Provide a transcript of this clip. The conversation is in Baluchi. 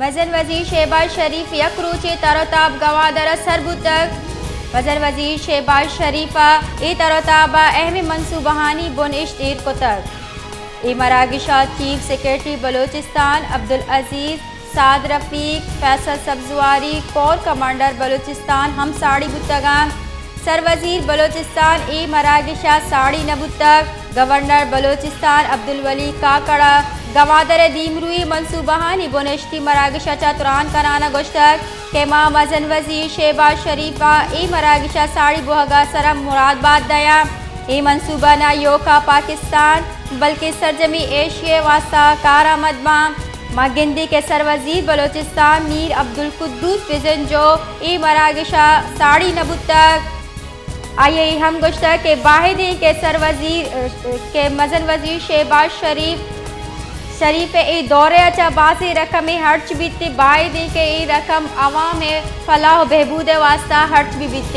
مزن وزیر شہباز شریف یک روچے تر و تاب گوادر ء سر بوتگ۔ مزن وزیر شہباز شریف ء اے تر و تاب ء اہمیں منصوبہانی بن اشت ایر کتگ۔ اے مراگش ء چیف سیکرٹری بلوچستان عبدالعزیز، سعد رفیق، فیصل سبزواری، کور کمانڈر بلوچستان ہم ساڑی بوتگ انت۔ سروزیر بلوچستان اے مراگش ء ساڑی نہ بوتگ۔ گورنر بلوچستان عبدالولی کاکڑ ء گوادر ء دیمروئی منصوبہانی بن اشتی مراگش ء چہ تران کنان ء گوشتگ کہ ما مزن وزیر شہباز شریف ء اے مراگش ء ساڑی بوہگ ء سر ء مراد بات دیاں۔ اے منصوبہ نہ ایوک ء پاکستان بلکہ سرجمیں ایشیا ء واستہ کارآمد باں۔ ما گندیں کہ سروزیر بلوچستان میر عبدالقدوس بزنجو اے مراگش ء ساڑی نہ بوتگ۔ آئی ء اے ہم گوشتگ کہ باید انت کہ سروزیر، کہ مزن وزیر شہباز شریف، شریف ء اے دورہ ء چہ بازیں رقمے ہرچ بیت، باید انت کہ اے رقم عوام ء فلاح و بہبود ء واستہ ہرچ بہ بیت۔